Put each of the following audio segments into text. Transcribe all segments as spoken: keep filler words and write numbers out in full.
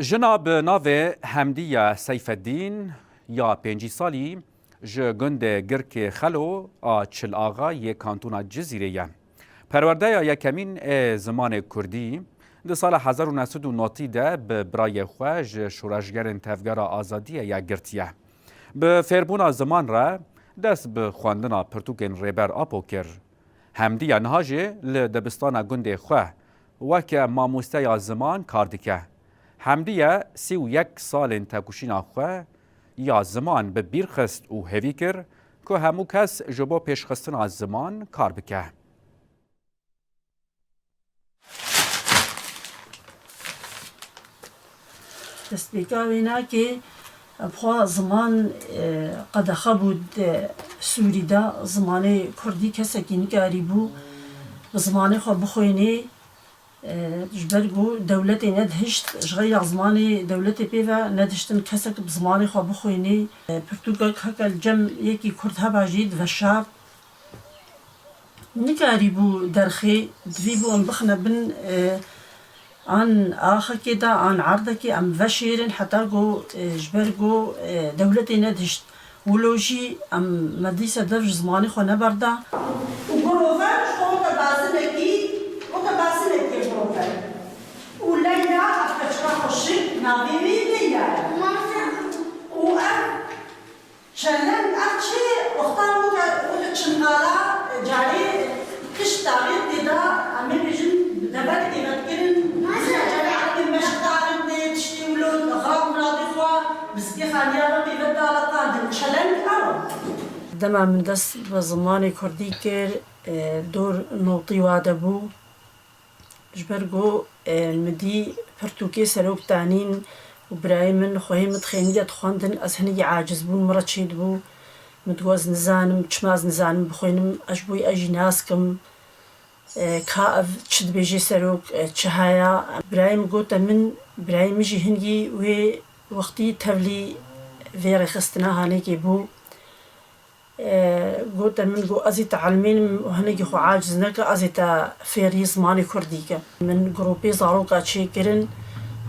Jina bi navê Hemdiye Seyfeddîn ya pêncî salî ji gundê Girkê Xelo a Çil Axa yê kantona Cizîrê ye. Perwerdeya yekemîn ê zimanê kurdî di sala hezar û neh sed û notî de bi birayê xwe ji şoreşgerên Tevgera Azadiyê ye girtiye. Bi fêrbûna ziman re dest bi xwendina pirtûkên Rêber Apo kir. Hemdiye niha jî li dibistana gundê xwe weke mamosteya ziman kar dike. Hemdiye sî û yek salên tekoşîna xwe ya ziman bi bîr xist û hêvî kir ku hemû kes ji bo pêşxistina ziman kar bike. Destpêka wê nake, bi xwe ziman, e, qedexe bû di Sûrî de, zimanê kurdî kesekî nikarîbû bi zimanê xwe bixwênê, e, ji ber ku dewletê nedihişt, ji xeyra zimanê dewletê pê ve nedihiştin kesek bi zimanê xwe bixwênê. E, pirtûkek heke li cem yekî kurd heba jî diveşart. Nikarîbû derxê, divî bû em bixine bin, e, an axekê de, an erdekê em veşêrin heta ku, e, ji ber ku, e, dewletê nedihişt. Wilo jî em me dîsa dev ji zimanê xwe neberda. Û Grover ji xwe weke bazinekî, weke bazinekê Grover. Û Leyla ev keçika xweşik navê wê Leyla ye. Û ev Çeleng ev çi wexta weke, weke çingala, carê tişt daxê tê de, em ê bêjin bi devek tê vekirin, carê erebê meşk daxin tê, tiştê wilo, xax miradê xwe, bi zikê xaniya re pê ve daleqandin. Çeleng ew e. Dema min dest bi zimanê kurdî kir, e, dor notî wa de bû. Ji ber ku, e, min dî pirtûkê Serok Tanîn û birayê min xweyê min dixênî de dixwendin, ez hinekî aciz bûm, min re çêdibû. Min digot, ez nizanim, çima ez nizanim bixwînim, ez ji bo wî ez jî nas kim, e, ka ev çi dibêje Serok, e, çi haya. Birayê min gote min, birayê min jî hingî wê wextî tevlî vê rêxistina hanekê bû. E, gote min, got, ez ê te elmênim, hinekî xwe aciz neke, ez ê te fêrî zimanê kurdî kim. Min grûpê zaroka çêkirin,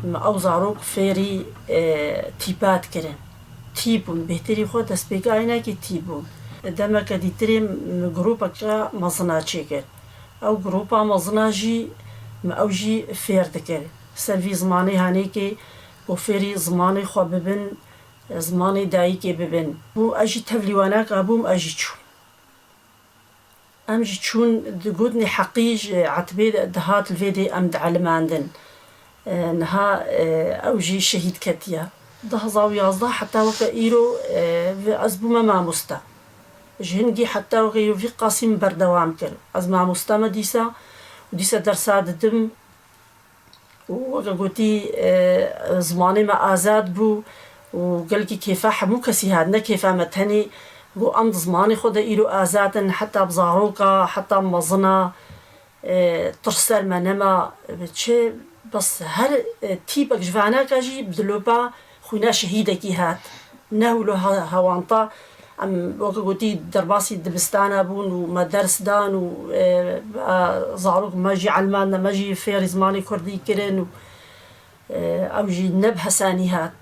min ew zarok fêrî, e, tîpa dikirin. Tî bûn, bêhtirî xwe destpêka înekê tî bûn. Demeke dîtirê min grûpeke mezina çêkir. Ew grûpa mezina jî min ew jî fêr dikir. Ser vî zimanê hanêkê ku fêrî zimanê xwe bibin, zimanê dayikê bibin. Bû ez jî tevlî wana kabûm, ez jî çûm. Em jî çûn, di gotinê heqî ji etibê de dihat li vê dê em dielimandin. E, niha, e, ew jî şehîd ketiye. Du hezar û yazdeh heta weke îro, e, vi-, ez bûme mamoste. Ji hingî heta weke îro vî qasî min berdewam kir. Ez mamoste me dîsa û dîsa dersa didim. Û weke gotî, e, zimanê me azad bû û gelkî kêfa hemû kesî hat, ne kêfa me tenê. Got, em di zimanê xwe de îro azad in, heta bi zaroka, heta mezina, e, tirs ser me nema. Çi, bes her, e, tîpek ji vaneka jî bi dilopa xwîna şehîdekî hat. Ne wilo he-, hewanta. Em, weke gotî, derbasî dibistana bûn û me ders dan û, e, e, zarok me jî elmandine, me jî fêrî zimanê kurdî kirin û, e, ew jî ne bi hesanî hat.